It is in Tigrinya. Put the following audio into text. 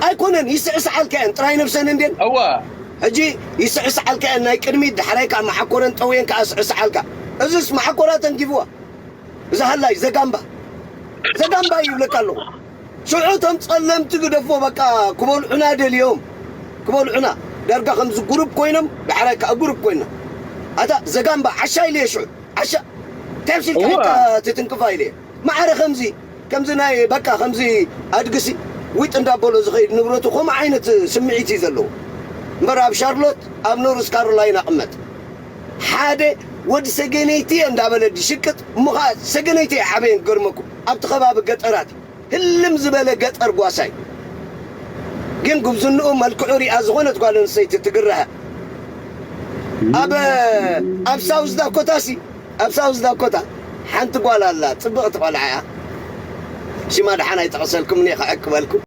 ኣይኮነን፣ ይስዕስዓልካ እየን ጥራይ ነብሰን እንዴን። ሕጂ ይስዕስዓልካ እየን ናይ ቅድሚት፣ ዳሕራይ ከዓ መሓኮረን ጠውየን ከዓ ስዕስዓልካ። እዚስ መሓኮራ ተንኪፍዋ። እዛ ሃላይ ዘጋምባ፣ ዘጋምባ ይብለካ ኣለኹ። ሽዑ እቶም ጸለምቲ ግደፎ፣ በቃ ክበልዑና ደልዮም፣ ክበልዑና። ዳርጋ ከምዚ ጉሩፕ ኮይኖም፣ ዳሕራይ ከዓ ጉሩፕ ኮይና። ኣታ ዘጋምባ፣ ዓሻ ኢለየ ሽዑ። ዓሻ፣ እንታይ ኣምሲልካ ኢልካ ትትንክፋ ኢለየ። ማዕረ ከምዚ፣ ከምዚ ናይ በቃ ከምዚ ኣድግሲ ዊጥ እንዳበሎ ዝኸይድ ንብረቱ ከምኡ ዓይነት ስምዒት እዩ ዘለዎ። እምበር ኣብ ሻርሎት፣ ኣብ ኖርዝ ካሮላይና ቅመጥ፣ ሓደ ወዲ ሰገነይቲ እየ እንዳበለ ድሽቅጥ እሞ ኸዓ ሰገነይቲ እየ ዓበየን ክገርመኩም ኣብቲ ከባቢ ገጠራት ህልም ዝበለ ገጠር ጓሳይ ግን ጉብዝንኡ መልክዑ ሪኣ ዝኾነት ጓል ኣንስተይቲ ትግረሀ ኣብ ኣብ ሳውዝ ዳኮታ ሲ ኣብ ሳውዝ ዳኮታ ሓንቲ ጓል ኣላ ጽብቕቲ ቆልዓ እያ ሽማ ደሓን ኣይጠቐሰልኩም እየ ክዕቅ በልኩም